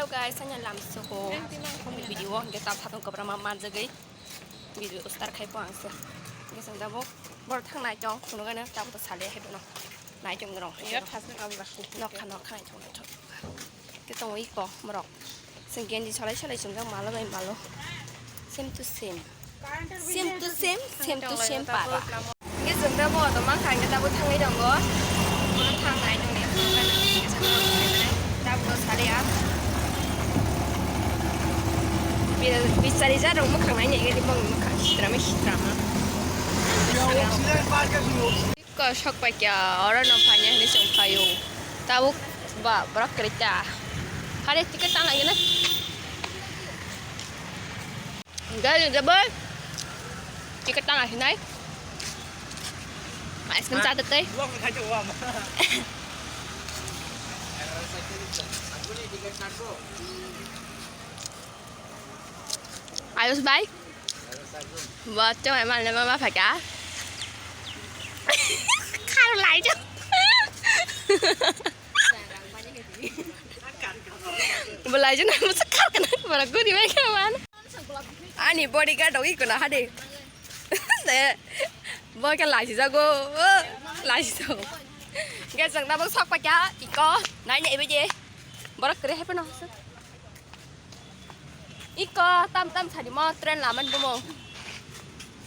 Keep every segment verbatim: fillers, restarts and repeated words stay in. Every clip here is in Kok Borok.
Guys, ani lamsoko video o hingke ta satung kwbangma manjagwi video start khai po ang se. Hingke chwng tabuk borok thang nai tong, phunugano tabuk to sale hai bono. Nai tong norok. Nokha, nokha nai tong, nai tong. Hingke tongo iko borok. Chwng genji salai salai chwng jak malo bai malo. Same to same. Same to same, same to same para. Hingke chwng tabuk auto mankha, hingke tabuk thangwi tongo. Bono thang nai tongni, tabuk saliya. Bi-, bichari ja rok mwkhang nai nai gani bongni mwkhang sitram sitram. Ko sok paikya oro no phanya hini chwng phaio. Tabuk ba borok kwrwi ta. Hare ticket tang nai gana. Gari jaboi. Ticket tang ahinai. Ice cream chata tei. Ayos bai. Bo chwng ai mal ma ma phaikha. Khar lai jo. Bo lai jo na mo khar kana. Bara guri bai kha man. Ani bodyguard rok iko na hade. De, bo khe lachijago, o, lachijago. Hingke chwng tabuk sok paikha, iko, nai nai bai je. Borok kwrwi hai phano. Iko, tam tam sari mo, train laman bomo.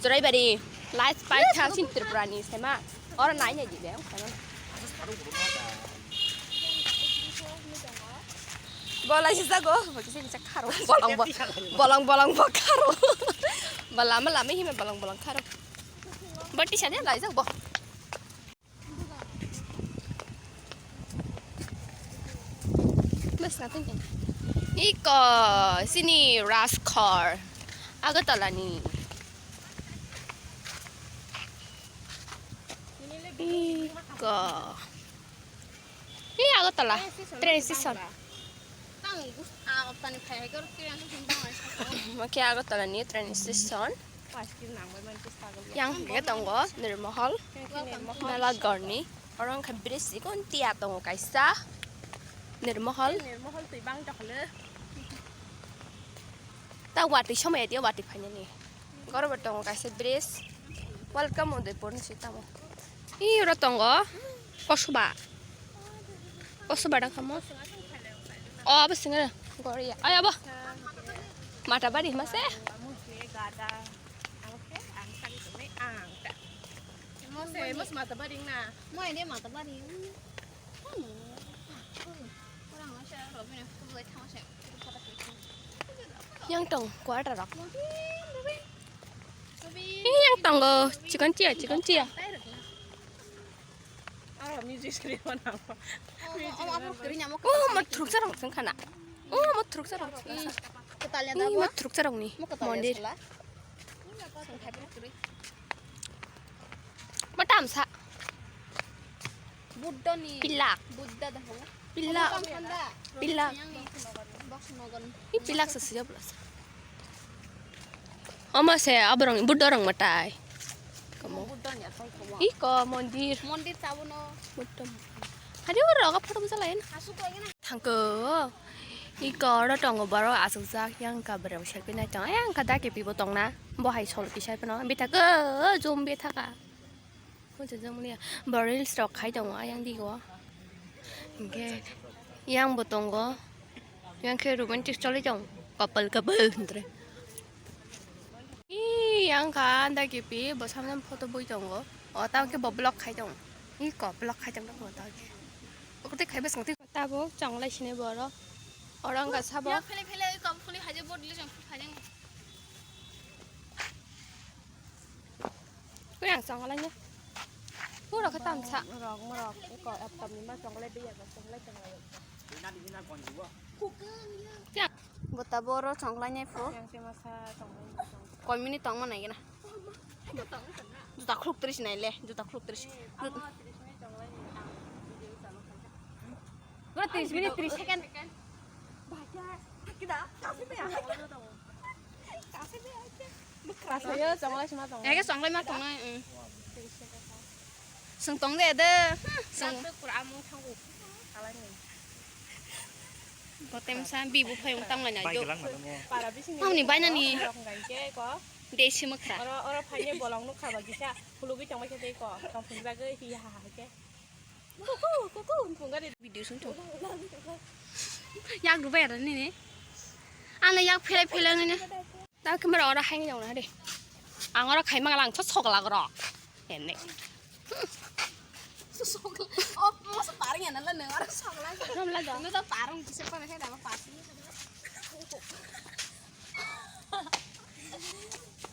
Chwraibari, light paitha sin Tripura ni sema. Oro nai nai di be, sema. Bo laisi jago, bo kisa kisa kharo, bolong bo, bolong bolong bo kharo. Bo lama lama hima bolong bolong kharo. Bo tisa de lai jago bo. Bas na tengke. Iko, sini Rajgarh, Agartala ni. Iko. Hi Agartala train station. Tang gus-, ah, tani phai hai kor train station tang hai saka. Oke, Agartala ni train station. Pas kir nang bai man tis tagol ya. Yang hingke tongo Nirmahal. Nirmahal. Mela Garni. Oro wngkha bridge sikon tia tongo kaisa. Nirmahal. Nirmahal twi bang tokle. Ta watwi somaya dia watwi phainani. Goro bo tongo kaisa bridge. Welcome Udaipur ni sitamo. Ih, oro tongo. Kosoba. Kosoba da kamo. O, abo singa. Goro ya. Ay, abo. Mata bari mase. Mose, mos mata bari na. Mo ende mata bari. Yang tong, quarter rok. Ih, yang tongo, chikon chia, chikon chia. Oh, mo truk sarong sengkana. Oh, mo truk sarong sengkana. Ih, mo truk sarong ni mondir. Mo tamsa. Buddha ni. Pilak. Buddha dah. Pilak. Pilak. Box nogon. Ih, pilak sa sejak belas. Omo se aborong Buddha rong matai. Kamu. Buddha ni atai kamu. Ih, ko mondir. Mondir tabu no. Buddha. Hadi oro aga photo bujalain. Asu ko ina. Thangko. Iko oro tongo borok achukjak, yang ka borok selfie nai tongo, yang ka daki pibo tongna, bo hai sol kisai phano bithak o jom bithaka. Hojak jak mani ya, bo reels rok khai tongo ayang digo. Hingke yang bo tongo, yang khe romantic choli tong, couple couple hintre. Ih, yang ka daki pi bo samjang photo bui tongo, o tamo khe bo vlog khai tongo, iko vlog khai tongna tamo khe. Okote khai bwswng twi. Tabuk chonglai sini borok. Oro wngkha sabo. Ya, phele, phele, oi kom phuli haje, bot le chong phuli haje. Koi ang chonglai ya. Pura khe tamsa. Rok, rok, eko, ekdom ni ma chonglai de ya, chonglai, chonglai. Ya. Bo tabuk oro chonglai nai pho. Yang se masa chonglai, chonglai. Koi minute tongma nai gana. Juta khuluk tris nai le, juta khuluk tris. Bro, tris minute, tris second. Ege songlai ma tongnai, mm. Song tong de de. Song. Kotem sa bibu phai wng tang lai na jo. Para bising ni. Tamni bai nani. Rok ngai ke ko. Desi mokra. Oro, oro phai ne bolong nukha ba kisa. Khulugwi tong bai khe tei ko. Tong phung jagwi hi ha ha ke. Kuku, kuku, phung gari. Video sung thung. Yak rubai ada nini. Ana yak phele phele nini. Ta camera ora hai ni jong na de. Ang ora khai mang lang sok sok lag ro. Ene. Sok sok. Oh, masa parang ya nala nang ora sok lag. Ram la da. Nung ta parang kisa pa hai da pa.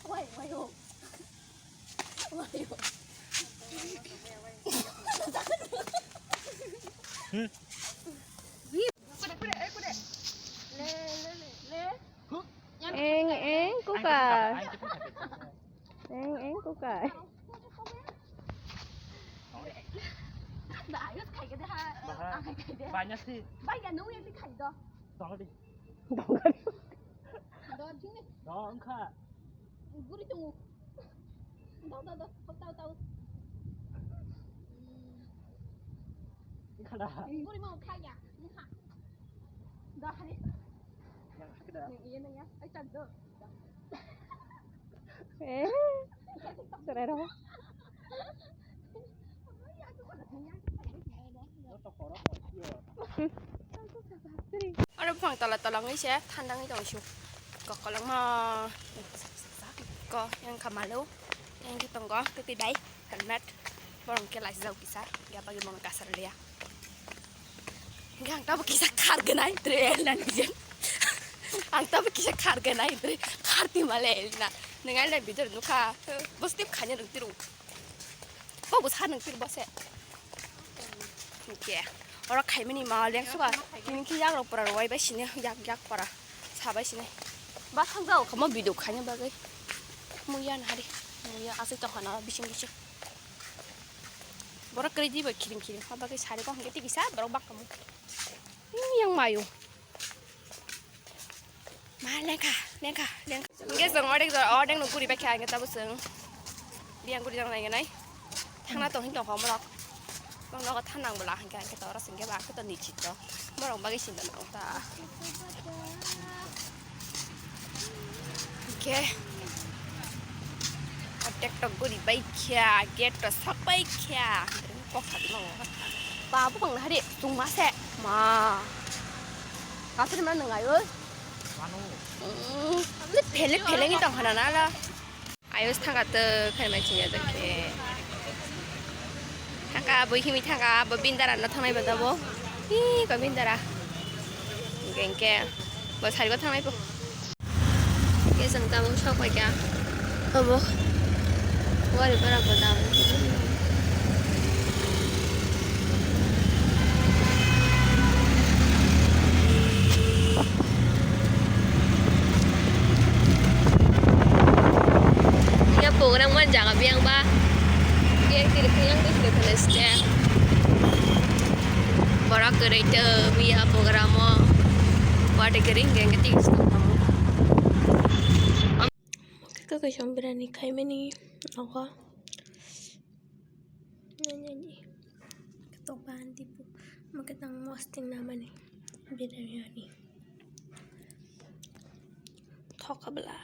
Wai, wai, oh. Wai, oh. Eng, eng, kuka. Eng, eng, kuka. Ba, ayos khai ke de ha. Baha. Ang khai ke de. Banyak sih. Ba, ya, nung yang di khai do. Tong di. Tong di. Do, sini. Do, engkha. Guri tunggu. Tau, tau, tau. Tau, tau. Engkha dah. Guri mau khai ya. Engkha. Dah, hari. Yang sakit dah. Yang iya, yang iya. Ay, cantik. Eh, serai dong. Oro buphang tola tola wngwi se thanda wngwi tongo su. Kokolongma ko yang kha malo. Yang khe tongo tei bai helmet. Borok khe laijak kisa. Yang bagwi bono kasar liya. Hingke ang tabo kisa khar gwnai, tere Elna ni je. Ang tabo kisa khar gwnai, tere khar ti male Elna. Nang Elna video nukha, bos tip khanya nang tiru. Bo bo sa nang tiru bose. Hingke. Oro khaimani ma leng suka. Hingke yak rok pora rwai bai sini, yak, yak pora. Sabai sini. Ba thang jao, kamo video khanya bagwi. Muya na hari. Muya asai tong khana bising bising. Borok kwrwi di bai khiring khiring. Haba khe sari kok hingke tiki sa borok bak kamo. Yang mayo. Ma lengkha, lengkha, lengkha. Hingke jong ordek jor, ordek no guri bai kha hingke tabo chwng. Biyang guri jang nai nai. Thangna tong hin tong homorok. Bang nogo thanang bwla hingke hingke to oro singke ba khe to ni chito. Borok bagwi sinda nang ta. Hingke. Atek tok guri bai kha, gate to sak bai kha. Kok sa di mo. Ba bu bang hari tung ma se. Ma. Ka se ma nang ayo. Manu. Mm. Ni phele phele ni tong hana na la. Ayos thangka tw khaimai chini adokhe. Thangka bo himi thangka bo bindara no thangnai bo dabo. Hi ko bindara. Hingke hingke bo sari bo thangnai bo. Hingke chwng tabuk sok pai kha. Obo. Wari bara bo dabo. Ya program wan jaga biyang ba. Biyang tiri phiyang tiri phiyang ste. Borok kwrwi twi ya program o. Wate kwrwi hingke hingke twi. Kaka kaisa birani khaimani nogo. Nanyani. Ketok bahan tipu. Maketang mosting namani. Biryani. Thokabla.